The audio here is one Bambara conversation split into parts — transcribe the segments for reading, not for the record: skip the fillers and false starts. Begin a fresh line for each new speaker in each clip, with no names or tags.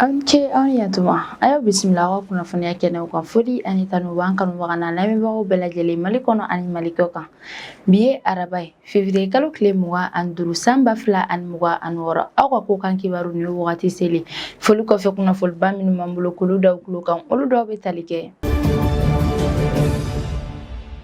Aw ni ce, aw ni yantuma. A y'aw bisimila aw ka kunnafoniya kɛnɛw kan. Foli ani tanu b'an kanubaga n'a lamɛnbagaw bɛɛ lajɛlen, Mali kɔnɔ ani Mali kɔ kan. Bi ye araba ye, février kalo tile 25, san 2026. Aw ka ko kan kibaru ni wagati seli. Foli kɔfɛ, kunnafoniba minnu b'an bolo k'olu d'aw tulo kan, olu dɔw bɛ tali kɛ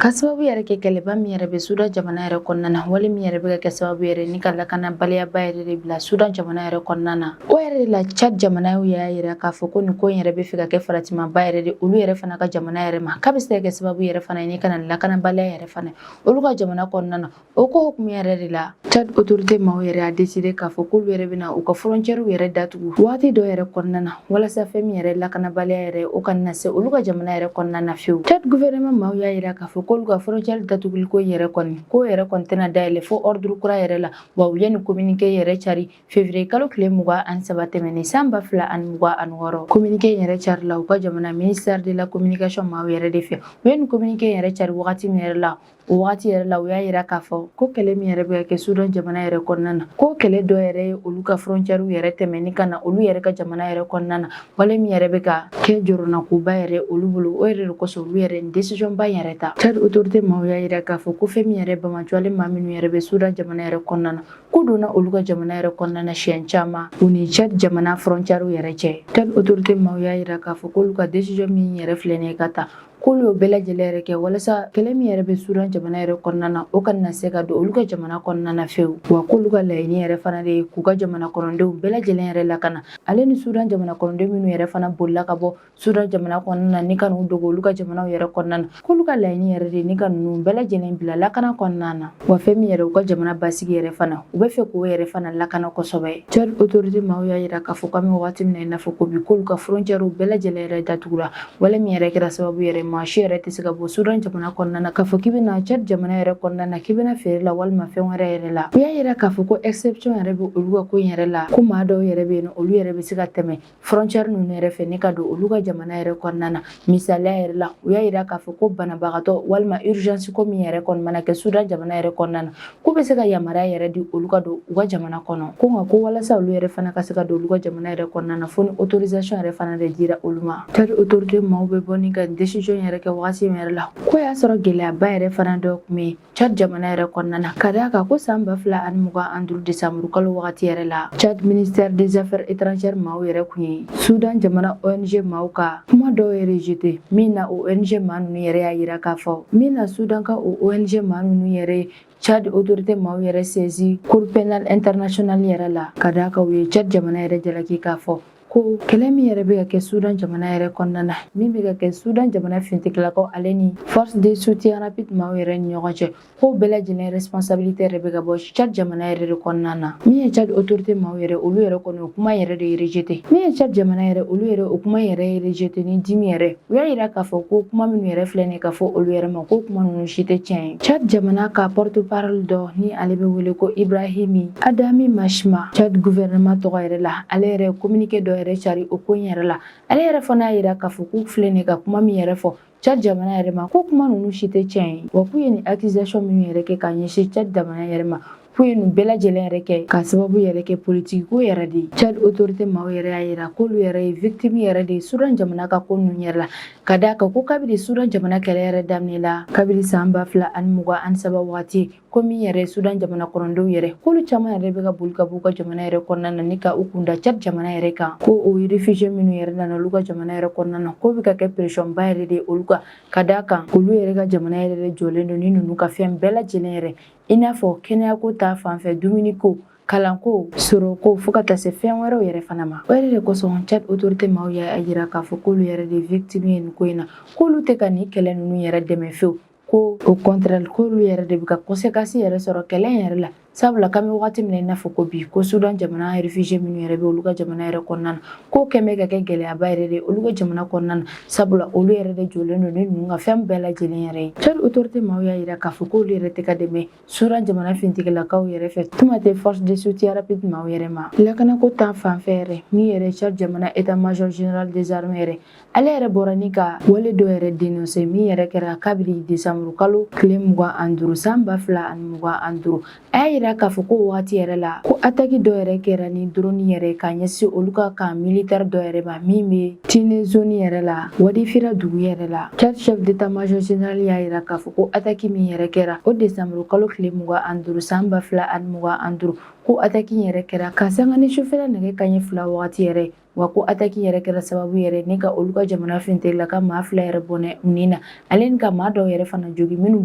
ka sababu yɛrɛ kɛ kɛlɛba min yɛrɛ bɛ Sudan jamana yɛrɛ kɔnɔna na, wale min yɛrɛ bɛ ka kɛ sababu yɛrɛ ni ka lakanabaliyaba yɛrɛ de bila Sudan jamana yɛrɛ kɔnɔna na. O yɛrɛ de la, Tchad jamana y'a yira k'a fɔ ko nin ko in yɛrɛ bɛ fɛ ka kɛ faratimaba yɛrɛ de olu yɛrɛ fana ka jamana yɛrɛ ma, k'a bɛ se ka kɛ sababu yɛrɛ fana ye ni ka na lakanabaliya yɛrɛ fana olu ka jamana kɔnɔna na. O ko hukumu yɛrɛ de la, Tchad autorité maaw yɛrɛ y'a décidé k'a fɔ k'olu yɛrɛ bɛna u ka frontière yɛrɛ datugu waati dɔ yɛrɛ kɔnɔna na, walasa fɛn min yɛrɛ lakanabaliya yɛrɛ, o kana na se olu ka jamana yɛrɛ kɔnɔna na fewu. Tchad gouvernement maaw y'a yira k'a fɔ k'olu ka frontière datuguli ko yɛrɛ kɔni, k'o yɛrɛ kɔni tɛna dayɛlɛ fo ordre kura yɛrɛ la. Wa u ye nin communiqué yɛrɛ cari février kalo tile 23 tɛmɛnen, san 2026. Communiqué yɛrɛ carila u ka jamana ministère de la communication maaw yɛrɛ de fɛ. U ye nin communiqué yɛrɛ cari wagati min yɛrɛ la, o wagati yɛrɛ la, u y'a yira k'a fɔ ko kɛlɛ min yɛrɛ bɛ ka kɛ Sudan jamana yɛrɛ kɔnɔna na, ko kɛlɛ dɔ yɛrɛ ye olu ka frontière yɛrɛ tɛmɛ ka na olu yɛrɛ ka jamana yɛrɛ kɔnɔna na, wale min yɛrɛ bɛ ka kɛ jɔrɔnakoba yɛrɛ olu bolo. O yɛrɛ de kosɔn olu yɛrɛ nin décision ba yɛrɛ ta. Tchad autorité maaw y'a yira k'a fɔ ko fɛn min yɛrɛ banbaanciwale maa minnu yɛrɛ bɛ Sudan jamana yɛrɛ kɔnɔna na, k'u donna olu ka jamana yɛrɛ kɔnɔna na siɲɛ caman u ni Tchad jamana frontière yɛrɛ cɛ. Tchad autorité maaw y'a yira k'a fɔ k'olu ka décision min yɛrɛ filɛ nin ye ka ta, k'olu y'o bɛɛ lajɛlen yɛrɛ kɛ walasa kɛlɛ min yɛrɛ bɛ Sudan jamana yɛrɛ kɔnɔna na, o kana na se ka don olu ka jamana kɔnɔna na fewu. Wa k'olu ka laɲini yɛrɛ fana de ye k'u ka jamana kɔnɔdenw bɛɛ lajɛlen yɛrɛ lakana, ale ni Sudan jamana kɔnɔden minnu yɛrɛ fana bolila ka bɔ Sudan jamana kɔnɔna na ni ka n'u dogo olu ka jamanaw yɛrɛ kɔnɔna na, k'olu ka laɲini yɛrɛ de ni ka ninnu bɛɛ lajɛlen bila lakana kɔnɔna na. Wa fɛn min yɛrɛ u ka jamana basigi yɛrɛ fana, u bɛ fɛ k'o yɛrɛ fana lakana kosɛbɛ. Tchad autorité maaw y'a yira k'a fɔ k'an bɛ wagati min na i n'a fɔ ko bi, k'olu ka frontière bɛɛ lajɛlen yɛrɛ datugura, wale min yɛrɛ kɛra sababu yɛrɛ maa si yɛrɛ tɛ se ka bɔ Sudan jamana kɔnɔna na k'a fɔ k'i bɛna Tchad jamana yɛrɛ kɔnɔna na, k'i bɛna feere la walima fɛn wɛrɛ yɛrɛ la. U y'a yira k'a fɔ ko exception yɛrɛ bɛ olu ka ko in yɛrɛ la, ko maa dɔw yɛrɛ bɛ yen nɔ, olu yɛrɛ bɛ se ka tɛmɛ frontière ninnu yɛrɛ fɛ ni ka don olu ka jamana yɛrɛ kɔnɔna na. Misaliya yɛrɛ la, u y'a yira k'a fɔ ko banabagatɔ walima urgence ko min yɛrɛ kɔni mana kɛ Sudan jamana yɛrɛ kɔnɔna na, k'u bɛ se ka yamaruya yɛrɛ di olu ka don u ka jamana kɔnɔ. Ko nka ko walasa olu yɛrɛ fana ka se ka don olu ka jamana yɛrɛ kɔnɔna na, fo ni autorisation yɛrɛ fana de dira olu ma. Tchad autorité maaw bɛ bɔ ni ka décision yɛrɛ kɛ wagati min yɛrɛ la, ko y'a sɔrɔ gɛlɛyaba yɛrɛ fana dɔ tun bɛ yen Tchad jamana yɛrɛ kɔnɔna na, ka d'a kan ko san 2025 décembre kalo wagati yɛrɛ la, Tchad ministère des affaires étrangères maaw yɛrɛ kun ye Sudan jamana ONG maaw ka kuma dɔw yɛrɛ rejeté, min na o ONG maa ninnu yɛrɛ y'a yira k'a fɔ min na Sudan ka o ONG maa ninnu yɛrɛ ye Tchad autorité maaw yɛrɛ saisi Cour pénale internationale yɛrɛ la, ka d'a kan u ye Tchad jamana yɛrɛ jalaki k'a fɔ ko kɛlɛ min yɛrɛ bɛ ka kɛ Sudan jamana yɛrɛ kɔnɔna na, min bɛ ka kɛ Sudan jamana finitigilakaw ale ni force de soutien rapide maaw yɛrɛ ni ɲɔgɔn cɛ, ko bɛɛ lajɛlen responsabilité yɛrɛ bɛ ka bɔ Tchad jamana yɛrɛ de kɔnɔna na. Min ye Tchad autorité maaw yɛrɛ, olu yɛrɛ kɔni o kuma yɛrɛ de rejeté. Min ye Tchad jamana yɛrɛ, olu yɛrɛ o kuma yɛrɛ rejeté ni dimi yɛrɛ. U y'a yira k'a fɔ ko kuma minnu yɛrɛ filɛ nin ye ka fɔ olu yɛrɛ ma, ko kuma ninnu si tɛ tiɲɛ ye. Tchad jamana ka porte parole dɔ ni ale bɛ wele ko Ibrahimi Adami Mashima, Tchad gouvernement tɔgɔ yɛrɛ la, ale yɛrɛ communiqué dɔ yɛrɛ cari o ko in yɛrɛ la. Ale yɛrɛ fana y'a yira k'a fɔ k'u filɛ nin ka kuma min yɛrɛ fɔ Tchad jamana yɛrɛ ma, ko kuma ninnu si tɛ tiɲɛ ye. Wa k'u ye nin accusation minnu yɛrɛ kɛ ka ɲɛsin Tchad jamana yɛrɛ ma, k'u ye nin bɛɛ lajɛlen yɛrɛ kɛ ka sababu yɛrɛ kɛ politiki ko yɛrɛ de ye. Tchad autorité maaw yɛrɛ y'a yira k'olu yɛrɛ ye victime yɛrɛ de ye Sudan jamana ka ko ninnu yɛrɛ la, ka d'a kan ko kabini Sudan jamana kɛlɛ yɛrɛ daminɛ la, kabini san 2023 wagati, ko min yɛrɛ Sudan jamana kɔnɔdenw yɛrɛ, k'olu caman yɛrɛ bɛ ka boli ka b'u ka jamana yɛrɛ kɔnɔna na ni ka u kunda Tchad jamana yɛrɛ kan, ko o réfugié minnu yɛrɛ nana olu ka jamana yɛrɛ kɔnɔna na, k'o bɛ ka kɛ pression ba yɛrɛ de ye olu kan, ka d'a kan olu yɛrɛ ka jamana yɛrɛ de jɔlen don ni ninnu ka fɛn bɛɛ lajɛlen yɛrɛ, i n'a fɔ kɛnɛyako ta fanfɛ, dumuniko, kalanko, sɔrɔko, fo ka taa se fɛn wɛrɛw yɛrɛ fana ma. O yɛrɛ de kosɔn Tchad autorité maaw y'a yira k'a fɔ k'olu yɛrɛ de victime ye nin ko in na, k'olu tɛ ka nin kɛlɛ ninnu yɛrɛ dɛmɛ fewu, ko au contraire, k'olu yɛrɛ de bɛ ka conséquence yɛrɛ sɔrɔ kɛlɛ in yɛrɛ la, sabula k'an bɛ wagati min na i n'a fɔ ko bi, ko Sudan jamana réfugié minnu yɛrɛ bɛ olu ka jamana yɛrɛ kɔnɔna na, k'o kɛn bɛ ka kɛ gɛlɛyaba yɛrɛ de ye olu ka jamana kɔnɔna na, sabula olu yɛrɛ de jɔlen don ni ninnu ka fɛn bɛɛ lajɛlen yɛrɛ ye. Tchad autorité maaw y'a yira k'a fɔ k'olu yɛrɛ tɛ ka dɛmɛ Sudan jamana finitigilakaw yɛrɛ fɛ, tuma tɛ force de soutien rapide maaw yɛrɛ ma. Lakanako ta fanfɛ yɛrɛ, min yɛrɛ Tchad jamana état major général des armées yɛrɛ, ale yɛrɛ bɔra ni ka wale dɔ yɛrɛ dénoncé min yɛrɛ kɛra kabini décembre kalo tile 25, san 2025. A y'a yira yira k'a fɔ ko wagati yɛrɛ la, ko ataki dɔ yɛrɛ kɛra ni drone yɛrɛ ka ɲɛsin olu ka camp militaire dɔ yɛrɛ ma min bɛ Tine zone yɛrɛ la, Wadifira dugu yɛrɛ la. Tchad chef d'état-major général y'a yira k'a fɔ ko ataki min yɛrɛ kɛra o décembre kalo tile 25 san 2025, ko ataki yɛrɛ kɛra ka sanga ni sufɛla nɛgɛ kanɲɛ 2 wagati yɛrɛ. Wa ko ataki yɛrɛ kɛra sababu yɛrɛ ni ka olu ka jamana finitigilaka maa 2 yɛrɛ bɔnɛ u ni na, ale ni ka maa dɔw yɛrɛ fana jogin, minnu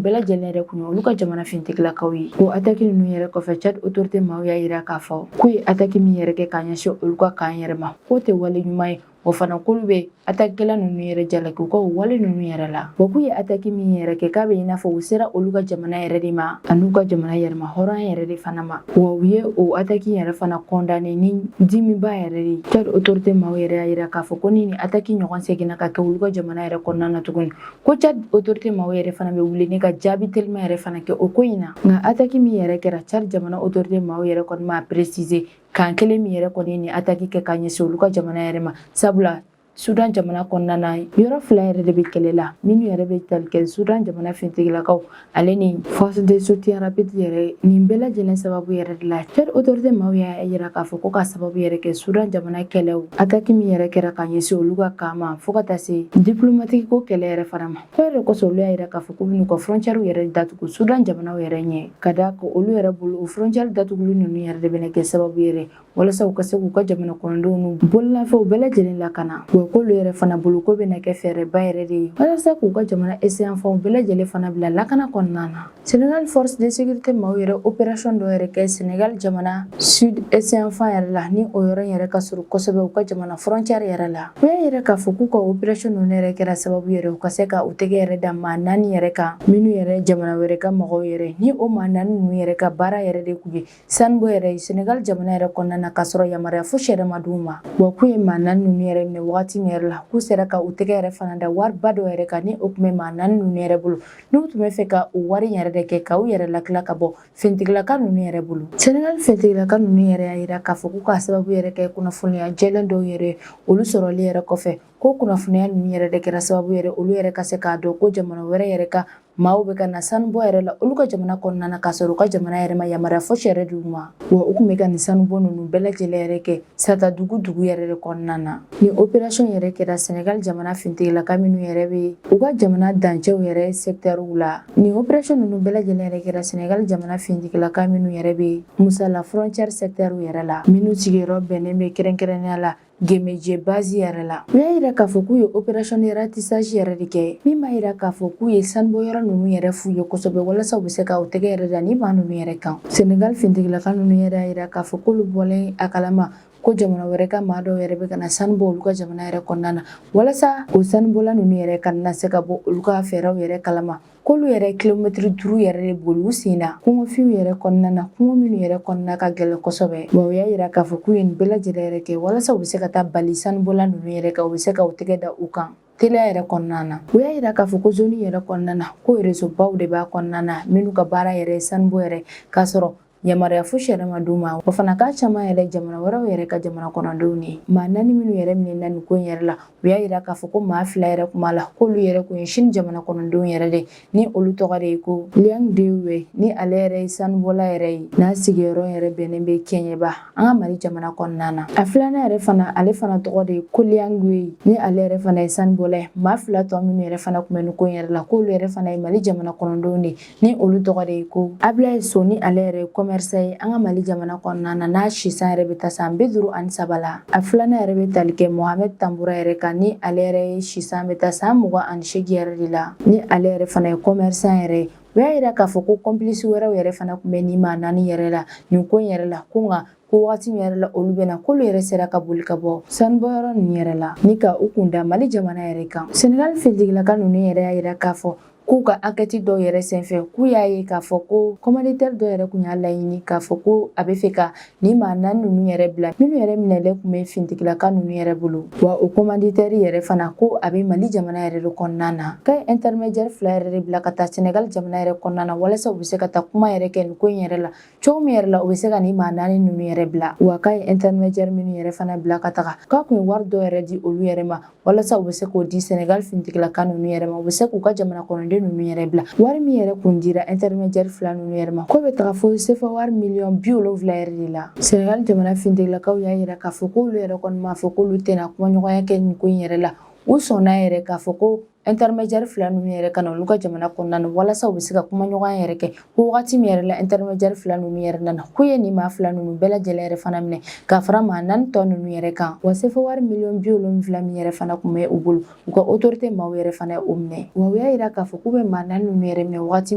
bɛɛ lajɛlen yɛrɛ kun ye olu ka jamana finitigilakaw ye. O ataki ninnu yɛrɛ kɔfɛ, Tchad autorité maaw y'a yira k'a fɔ k'u ye ataki min yɛrɛ kɛ ka ɲɛsin olu ka camp yɛrɛ ma, k'o tɛ wale ɲuman ye. O fana k'olu bɛ atakikɛla ninnu yɛrɛ jalaki u ka wale ninnu yɛrɛ la. Wa k'u ye ataki min yɛrɛ kɛ, k'a bɛ i n'a fɔ u sera olu ka jamana yɛrɛ de ma, an'u ka jamana yɛrɛma hɔrɔnya yɛrɛ de fana ma. Wa u ye o ataki yɛrɛ fana condamné ni dimiba yɛrɛ de ye. Tchad autorité maaw yɛrɛ y'a yira k'a fɔ ko ni nin ataki ɲɔgɔn seginna ka kɛ olu ka jamana yɛrɛ kɔnɔna na tuguni, ko Tchad autorité maaw yɛrɛ fana bɛ wuli ni ka jaabi telima yɛrɛ fana kɛ o ko in na. Nka ataki min yɛrɛ kɛra, Tchad jamana autorité maaw yɛrɛ kɔni m'a préciser camp kelen min yɛrɛ kɔni ni ataki kɛ ka ɲɛsin olu ka jamana yɛrɛ ma, sabula Sudan jamana kɔnɔna na, yɔrɔ 2 yɛrɛ de bɛ kɛlɛ la, minnu yɛrɛ bɛ tali kɛ Sudan jamana finitigilakaw ale ni force de soutien rapide yɛrɛ. Nin bɛɛ lajɛlen sababu yɛrɛ de la, Tchad autorité maaw y'a yira k'a fɔ ko ka sababu yɛrɛ kɛ Sudan jamana kɛlɛw, ataki min yɛrɛ kɛra ka ɲɛsin olu ka camp ma, fo ka taa se diplomatique ko kɛlɛ yɛrɛ fana ma. Ko yɛrɛ kosɔn, olu y'a yira k'a fɔ k'u bɛn'u ka frontière yɛrɛ datugu Sudan jamanaw yɛrɛ ɲɛ, ka da kan olu yɛrɛ bolo, o frontière datuguli ninnu yɛrɛ de bɛna kɛ sababu yɛrɛ walasa u ka se k'u ka jamana kɔnɔdenw n'u bololafɛnw bɛɛ lajɛlen lakana. Wa k'olu yɛrɛ fana bolo, ko bɛna kɛ fɛɛrɛba yɛrɛ de ye walasa k'u ka jamana yanfanw bɛɛ lajɛlen fana bila lakana kɔnɔna na. Sénégal force de sécurité maaw yɛrɛ opération dɔ yɛrɛ kɛ Sénégal jamana sud est yanfan yɛrɛ la, ni o yɔrɔ in yɛrɛ ka surun kosɛbɛ u ka jamana frontière yɛrɛ la. U y'a yɛrɛ k'a fɔ k'u ka opération ninnu yɛrɛ kɛra sababu yɛrɛ u ka se ka u tɛgɛ yɛrɛ da maa 4 yɛrɛ kan, minnu yɛrɛ jamana wɛrɛ ka mɔgɔw yɛrɛ, ni o maa 4 ninnu yɛrɛ ka baara yɛrɛ de kun ye sanubɔ yɛrɛ ye Sénégal jamana yɛrɛ kɔnɔna na, k'a sɔrɔ yamaruya fosi yɛrɛ ma d'u ma. Wa k'u ye maa 4 ninnu yɛrɛ minɛ wagati min yɛrɛ la, k'u sera ka u tɛgɛ yɛrɛ fana da wariba dɔ yɛrɛ kan, ni o tun bɛ maa 4 ninnu yɛrɛ bolo, n'u tun bɛ fɛ ka o wari yɛrɛ de kɛ ka u yɛrɛ lakila ka bɔ finitigilaka ninnu yɛrɛ bolo. Sénégal finitigilaka ninnu yɛrɛ y'a yira k'a fɔ k'u ka sababu yɛrɛ kɛ kunnafoniya jɛlen dɔw yɛrɛ olu sɔrɔli yɛrɛ kɔfɛ, ko kunnafoniya ninnu yɛrɛ de kɛra sababu yɛrɛ olu yɛrɛ ka se k'a dɔn ko jamana wɛrɛ yɛrɛ ka maaw bɛ ka na sanubɔ yɛrɛ la olu ka jamana kɔnɔna na, k'a sɔrɔ u ka jamana yɛrɛ ma yamaruya fosi yɛrɛ d'u ma. Wa u tun bɛ ka nin sanubɔ ninnu bɛɛ lajɛlen yɛrɛ kɛ sata dugu dugu yɛrɛ de kɔnɔna na. Nin opération yɛrɛ kɛra Sénégal jamana finitigilaka minnu yɛrɛ bɛ u ka jamana dancɛw yɛrɛ secteurw la. Nin opération ninnu bɛɛ lajɛlen yɛrɛ kɛra Sénégal jamana finitigilaka minnu yɛrɛ bɛ Musala frontière secteurw yɛrɛ la, minnu sigiyɔrɔ bɛnnen bɛ kɛrɛnkɛrɛnnenya la Gemeje base yɛrɛ la. U y'a yira k'a fɔ k'u ye opération de ratissage yɛrɛ de kɛ, min b'a yira k'a fɔ k'u ye sanubɔyɔrɔ ninnu yɛrɛ f'u ye kosɛbɛ, walasa u bɛ se ka u tɛgɛ yɛrɛ da ni maa ninnu yɛrɛ kan. Sénégal finitigilaka ninnu yɛrɛ y'a yira k'a fɔ k'olu bɔlen a kalama ko jamana wɛrɛ ka maa dɔw yɛrɛ bɛ ka na sanu bɔ olu ka jamana yɛrɛ kɔnɔna na, walasa o sanubɔla ninnu yɛrɛ ka na se ka bɔ olu ka fɛɛrɛw yɛrɛ kalama, k'olu yɛrɛ kilomɛtiri 5 yɛrɛ de boli u sen na kungofinw yɛrɛ kɔnɔna na, kungo minnu yɛrɛ kɔnɔna ka gɛlɛn kosɛbɛ. Wa u y'a yira k'a fɔ k'u ye nin bɛɛ lajɛlen yɛrɛ kɛ walasa u bɛ se ka taa bali sanubɔla ninnu yɛrɛ kan, u bɛ se ka u tɛgɛ da u kan teliya yɛrɛ kɔnɔna na. U y'a yira k'a fɔ ko zone yɛrɛ kɔnɔna na, ko réseau baw de b'a kɔnɔna na, minnu ka baara yɛrɛ ye sanubɔ yɛrɛ, k'a sɔrɔ yamaruya fosi yɛrɛ ma d'u ma. O fana k'a caman yɛrɛ jamana wɛrɛw yɛrɛ ka jamana kɔnɔdenw ye. Maa 4 minnu yɛrɛ minɛna nin ko in yɛrɛ la, u y'a yira k'a fɔ ko maa 2 yɛrɛ kun b'a la, k'olu yɛrɛ kun ye Chine jamana kɔnɔdenw yɛrɛ de, ni olu tɔgɔ de ye ko Liang Dewe, ni ale yɛrɛ ye sanubɔla yɛrɛ ye, n'a sigiyɔrɔ yɛrɛ bɛnnen bɛ Kɛɲɛba, an ka Mali jamana kɔnɔna na. A filanan yɛrɛ fana, ale fana tɔgɔ de ye ko Liang Wei, ni ale yɛrɛ fana ye sanubɔla ye. Maa 2 tɔ minnu yɛrɛ fana kun bɛ nin ko in yɛrɛ la, k'olu yɛrɛ fana ye Mali jamana kɔnɔdenw de, ni olu tɔgɔ de ye ko Ablaye So, ni ale yɛrɛ ye commerçant ye an ka Mali jamana kɔnɔna na, n'a sisan yɛrɛ bɛ taa san 53 la. A filanan yɛrɛ bɛ tali kɛ Mohamed Tambura yɛrɛ kan, ni ale yɛrɛ ye sisan bɛ taa san 28 yɛrɛ de la, ni ale yɛrɛ fana ye commerçant yɛrɛ ye. U y'a yira k'a fɔ ko complice wɛrɛw yɛrɛ fana tun bɛ nin maa 4 yɛrɛ la nin ko in yɛrɛ la, ko nka ko waati min yɛrɛ la olu bɛna, k'olu yɛrɛ sera ka boli ka bɔ sanubɔyɔrɔ ninnu yɛrɛ la ni ka u kun da Mali jamana yɛrɛ kan. Senegal finitigilaka ninnu yɛrɛ y'a yira k'a fɔ k'u ka enquête dɔw yɛrɛ senfɛ, k'u y'a ye k'a fɔ ko commanditaire dɔ yɛrɛ kun y'a laɲini k'a fɔ ko a bɛ fɛ ka nin maa 4 ninnu yɛrɛ bila, minnu yɛrɛ minɛlen kun bɛ finitigilaka ninnu yɛrɛ bolo. Wa o commanditaire yɛrɛ fana, ko a bɛ Mali jamana yɛrɛ de kɔnɔna na, k'a ye intermédiaire 2 yɛrɛ de bila ka taa Senegal jamana yɛrɛ kɔnɔna na, walasa u bɛ se ka taa kuma yɛrɛ kɛ nin ko in yɛrɛ la cogo min yɛrɛ la, u bɛ se ka nin maa 4 ninnu yɛrɛ bila. Wa k'a ye intermédiaire minnu yɛrɛ fana bila ka taga, k'a kun ye wari dɔ yɛrɛ di olu yɛrɛ ma, walasa u bɛ se k'o di Senegal finitigilaka ninnu yɛrɛ ma, u bɛ se k'u ka jamana kɔnɔden jamanaden ninnu yɛrɛ bila. Wari min yɛrɛ kun dira intermédiaire fila ninnu yɛrɛ ma, k'o bɛ taga fo sefa wari miliyɔn 70 yɛrɛ de la. Senegal jamana finitigilakaw y'a yira k'a fɔ k'olu yɛrɛ kɔni m'a fɔ k'olu tɛna kumaɲɔgɔnya kɛ nin ko in yɛrɛ la. U sɔnna yɛrɛ k'a fɔ ko intermédiaire fila ninnu yɛrɛ ka na olu ka jamana kɔnɔna na, walasa u bɛ se ka kumaɲɔgɔnya yɛrɛ kɛ. Ko wagati min yɛrɛ la intermédiaire fila ninnu yɛrɛ nana, k'u ye nin maa fila ninnu bɛɛ lajɛlen yɛrɛ fana minɛ ka fara maa naani tɔ ninnu yɛrɛ kan. Wa sefa wari miliyɔn 70 min yɛrɛ fana tun bɛ u bolo, u ka autorité maaw yɛrɛ fana ye o minɛ. Wa u y'a yira k'a fɔ k'u bɛ maa naani ninnu yɛrɛ minɛ wagati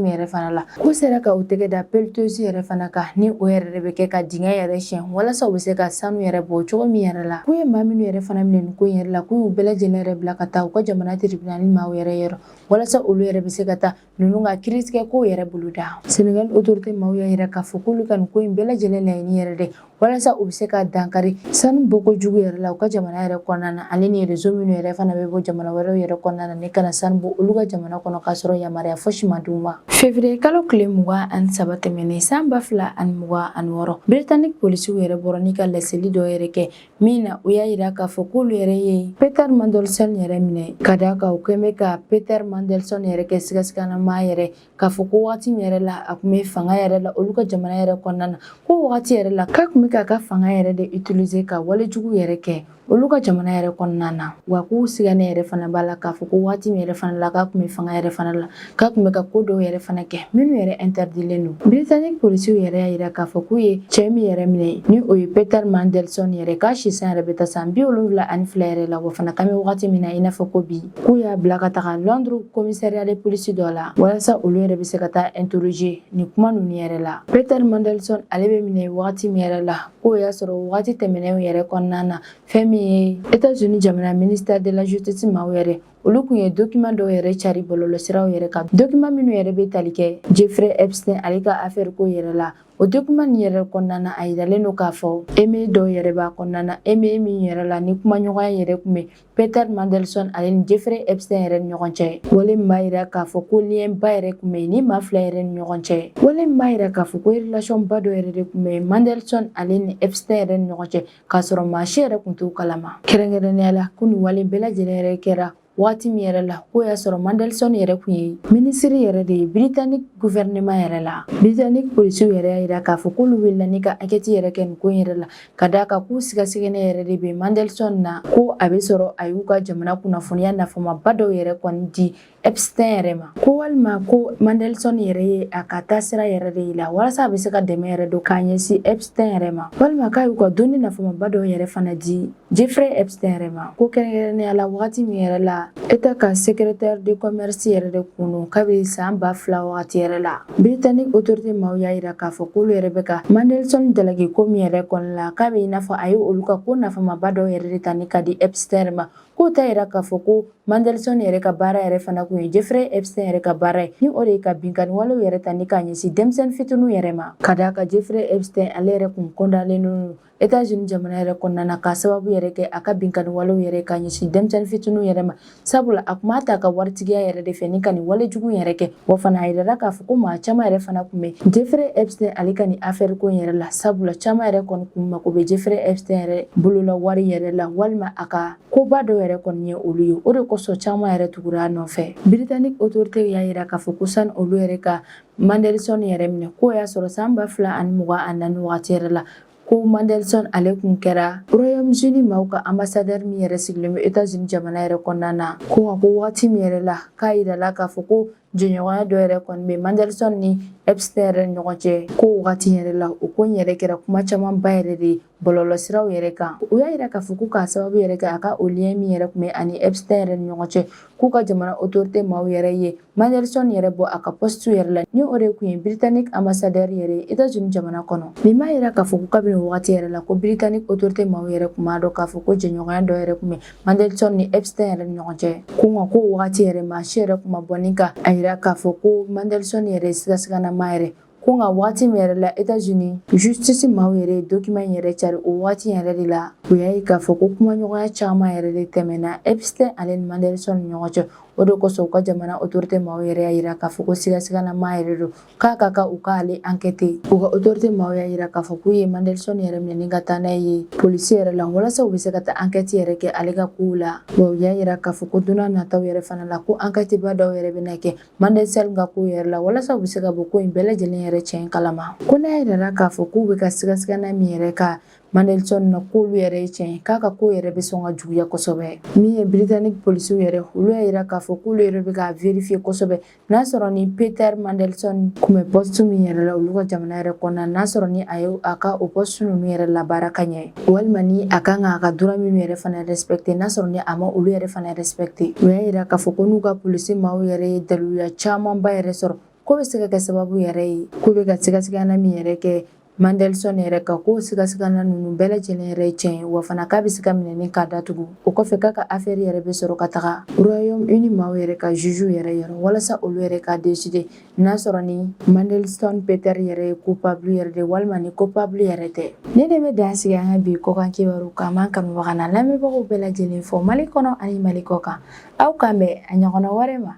min yɛrɛ fana la, k'u sera ka u tɛgɛ da pelleteuse yɛrɛ fana kan, ni o yɛrɛ de bɛ kɛ ka dingɛ yɛrɛ siɲɛ walasa u bɛ se ka sanu yɛrɛ bɔ cogo min yɛrɛ la. K'u ye maa minnu yɛrɛ fana minɛ nin ko in yɛrɛ la, k'u y'u bɛɛ lajɛlen yɛrɛ bila ka taa u ka jamana tribunal maaw yɛrɛ yɔrɔ, walasa olu yɛrɛ bɛ se ka taa ninnu ka kiiritigɛ kow yɛrɛ boloda. Senegal autorité maaw y'a yira k'a fɔ k'olu ka nin ko in bɛɛ lajɛlen laɲini yɛrɛ de walasa u bɛ se ka dankari sanu bɔko jugu yɛrɛ la u ka jamana yɛrɛ kɔnɔna na, ale ni réseau minnu yɛrɛ fana bɛ bɔ jamana wɛrɛw yɛrɛ kɔnɔna na ni ka na sanu bɔ olu ka jamana kɔnɔ k'a sɔrɔ yamaruya fosi ma d'u ma. Février kalo tile 23 tɛmɛnen san 2026, Britannique polisiw yɛrɛ bɔra ni ka laseli dɔ yɛrɛ kɛ min na u y'a yira k'a fɔ k'olu yɛrɛ ye Peter Mandelson yɛrɛ minɛ, ka d'a kan u kɛn bɛ ka Peter Mandelson yɛrɛ kɛ sigasiganama yɛrɛ, k'a fɔ ko wagati min yɛrɛ la a tun bɛ fanga yɛrɛ la olu ka jamana yɛrɛ kɔnɔna na, ko wagati yɛrɛ la k'a tun bɛ k'a ka fanga yɛrɛ de utiliser ka walejugu yɛrɛ kɛ olu ka jamana yɛrɛ kɔnɔna na. Wa k'u sigannen yɛrɛ fana b'a la k'a fɔ ko waati min yɛrɛ fana la k'a tun bɛ fanga yɛrɛ fana la, k'a tun bɛ ka ko dɔw yɛrɛ fana kɛ minnu yɛrɛ interdilen don. Britannique polisiw yɛrɛ y'a yira k'a fɔ k'u ye cɛ min yɛrɛ minɛ, ni o ye Peter Mandelson yɛrɛ, k'a sisan yɛrɛ bɛ taa san 72 yɛrɛ la. Wa fana k'an bɛ wagati min na i n'a fɔ ko bi, k'u y'a bila ka taga Londres commissariat de police dɔ la, walasa olu yɛrɛ bɛ se ka taa interroger nin kuma ninnu yɛrɛ la. Peter Mandelson ale bɛ minɛ wagati min yɛrɛ la, k'o y'a sɔrɔ wagati tɛmɛnenw yɛrɛ kɔnɔna na, fɛn min ye États-Unis jamana ministère de la justice maaw yɛrɛ, olu kun ye document dɔw yɛrɛ cari bɔlɔlɔsiraw yɛrɛ kan, document minnu yɛrɛ bɛ tali kɛ Jeffrey Epstein ale ka affaire ko yɛrɛ la. O document nin yɛrɛ kɔnɔna na, a yiralen don k'a fɔ email dɔw yɛrɛ b'a kɔnɔna na, email min yɛrɛ la ni kumaɲɔgɔnya yɛrɛ kun bɛ Peter Mandelson ale ni Jeffrey Epstein yɛrɛ ni ɲɔgɔn cɛ. Wale min b'a yira k'a fɔ ko lien ba yɛrɛ kun bɛ ni maa fila yɛrɛ ni ɲɔgɔn cɛ, wale min b'a yira k'a fɔ ko relation ba dɔ yɛrɛ de kun bɛ Mandelson ale ni Epstein yɛrɛ ni ɲɔgɔn cɛ, k'a sɔrɔ maa si yɛrɛ kun t'o kalama. Kɛrɛnkɛrɛnnenya la, ko nin wale bɛɛ lajɛlen yɛrɛ kɛra waati min yɛrɛ la, k'o y'a sɔrɔ Mandelson yɛrɛ kun ye minisiri yɛrɛ de ye Britannique gouvernement yɛrɛ la. Britannique polisiw yɛrɛ y'a yira k'a fɔ k'olu wulila ni ka enquête yɛrɛ kɛ nin ko in yɛrɛ la, ka d'a kan k'u sigasigɛnɛ yɛrɛ de bɛ Mandelson na, ko a bɛ sɔrɔ a y'u ka jamana kunnafoniya nafamaba dɔw yɛrɛ kɔni di Epstein yɛrɛ ma, ko walima ko Mandelson yɛrɛ ye a ka taasira yɛrɛ de yira walasa a bɛ se ka dɛmɛ yɛrɛ don k'a ɲɛsin Epstein yɛrɛ ma, walima k'a y'u ka donni nafamaba dɔw yɛrɛ fana di Jeffrey Epstein yɛrɛ ma. Ko kɛrɛnkɛrɛnnenya la, wagati min yɛrɛ la État ka secrétaire de commerce yɛrɛ de kun don kabini san 2000 wagati yɛrɛ la, Britannique autorité maaw y'a yira k'a fɔ k'olu yɛrɛ bɛ ka Mandelson jalaki ko min yɛrɛ kɔni la, k'a bɛ i n'a fɔ a ye olu ka ko nafamaba dɔw yɛrɛ de ta ni ka di Epstein yɛrɛ ma. K'o t'a yira k'a fɔ ko Mandelson yɛrɛ ka baara yɛrɛ fana kun ye Jeffrey Epstein yɛrɛ ka baara ye, ni o de ye ka binkanni walew yɛrɛ ta ni k'a ɲɛsin denmisɛnnin fitininw yɛrɛ ma, ka d'a kan Jeffrey Epstein ale yɛrɛ kun condamné don États-Unis jamana yɛrɛ kɔnɔna na k'a sababu yɛrɛ kɛ a ka binkanni walew yɛrɛ ka ɲɛsin denmisɛnnin fitininw yɛrɛ ma, sabula a kun b'a ta a ka waritigiya yɛrɛ de fɛ ni ka nin wale jugu yɛrɛ kɛ. Wa fana a yirala k'a fɔ ko maa caman yɛrɛ fana kun bɛ Jeffrey Epstein ale ka nin affaire ko in yɛrɛ la, sabula caman yɛrɛ kɔni kun mako bɛ Jeffrey Epstein yɛrɛ bolola wari yɛrɛ la, walima a ka koba dɔw yɛrɛ kɔni ye olu ye. O de kosɔn caman yɛrɛ tugura a nɔfɛ. Britannique autorité y'a yira k'a fɔ ko sani olu yɛrɛ ka Mandelson yɛrɛ minɛ, k'o y'a sɔrɔ san 2024 wagati yɛrɛ la, ko Mandelson ale kun kɛra Royaume-Uni maaw ka ambassadeur min yɛrɛ sigilen bɛ États-Unis jamana yɛrɛ kɔnɔna na. Ko nka ko wagati min yɛrɛ la k'a yirala k'a fɔ ko jɛɲɔgɔnya dɔ yɛrɛ kɔni bɛ Mandelson ni Epstein yɛrɛ ni ɲɔgɔn cɛ, ko wagati yɛrɛ la o ko in yɛrɛ kɛra kuma camanba yɛrɛ de ye bɔlɔlɔsiraw yɛrɛ kan. U y'a yira k'a fɔ ko k'a sababu yɛrɛ kɛ a ka o lien min yɛrɛ kun bɛ ani Epstein yɛrɛ ni ɲɔgɔn cɛ, k'u ka jamana autorité maaw yɛrɛ ye Mandelson yɛrɛ bɔ a ka poste yɛrɛ la, ni o de kun ye Britannique ambassadeur yɛrɛ ye États-Unis jamana kɔnɔ. Nin b'a yira k'a fɔ ko kabini wagati yɛrɛ la, ko Britannique autorité maaw yɛrɛ kun b'a dɔn k'a fɔ ko jɛɲɔgɔnya dɔ yɛrɛ kun bɛ Mandelson ni Epstein yɛrɛ ni ɲɔgɔn cɛ. Ko nka ko wagati yɛrɛ maa si yɛrɛ kun ma bɔ ni ka a yira k'a fɔ ko Mandelson yɛrɛ ye sigasiganama yɛrɛ. Ko nka waati min yɛrɛ la États-Unis justice maaw yɛrɛ ye document in yɛrɛ cari, o waati yɛrɛ de la u y'a ye k'a fɔ ko kumaɲɔgɔnya caman yɛrɛ de tɛmɛna Epstein ale ni Mandelson ni ɲɔgɔn cɛ. O de kosɔn u ka jamana autorité maaw yɛrɛ y'a jira k'a fɔ ko sigasiganama yɛrɛ don, k'a ka kan u k'ale enquêter. U ka autorité maaw y'a jira k'a fɔ k'u ye Mandelson yɛrɛ minɛ ka taa n'a ye polisi yɛrɛ la, walasa u bɛ se ka taa enquête yɛrɛ kɛ ale ka kow la. Wa u y'a jira k'a fɔ ko don nataw yɛrɛ fana la, ko enquête ba dɔw yɛrɛ bɛna kɛ Mandelson ka kow yɛrɛ la, walasa u bɛ se ka bɔ ko in bɛɛ lajɛlen yɛrɛ tiɲɛ kalama. Ko n'a yirala k'a fɔ k'u bɛ ka sigasigana min yɛrɛ ka Mandelson na, k'olu yɛrɛ ye tiɲɛ, k'a ka ko yɛrɛ bɛ sɔn ka juguya kosɛbɛ. Min ye Britannique polisiw yɛrɛ, olu y'a jira k'a fɔ k'olu yɛrɛ bɛ k'a vérifier kosɛbɛ n'a sɔrɔ ni Peter Mandelson tun bɛ poste min yɛrɛ la olu ka jamana yɛrɛ kɔnɔna, n'a sɔrɔ ni a ye a ka o poste ninnu yɛrɛ labaara ka ɲɛ, walima ni a kan k'a ka droit minnu yɛrɛ fana respecter, n'a sɔrɔ ni a ma olu yɛrɛ fana respecter. U y'a jira k'a fɔ ko n'u ka polisi maaw yɛrɛ ye daluya camanba yɛrɛ sɔrɔ, ko bɛ se ka kɛ sababu yɛrɛ ye k'u bɛ ka sigasigana min yɛrɛ kɛ Mandelson yɛrɛ kan, ko sigasigana ninnu bɛɛ lajɛlen yɛrɛ ye tiɲɛ ye, wa fana k'a bɛ se ka minɛ ni k'a datugu. O kɔfɛ, k'a ka affaire yɛrɛ bɛ sɔrɔ ka taga Royaume-Uni maaw yɛrɛ ka juge yɛrɛ yɔrɔ, walasa olu yɛrɛ ka décider n'a sɔrɔ ni Mandelson Peter yɛrɛ ye coupable yɛrɛ de, walima ni coupable yɛrɛ tɛ. Ne de bɛ dan sigi an ka bi kɔkan kibaru kan. An kanubaga n'a lamɛnbagaw bɛɛ lajɛlen fɔ Mali kɔnɔ ani Mali kɔ kan, aw k'an bɛn a ɲɔgɔnna wɛrɛ ma.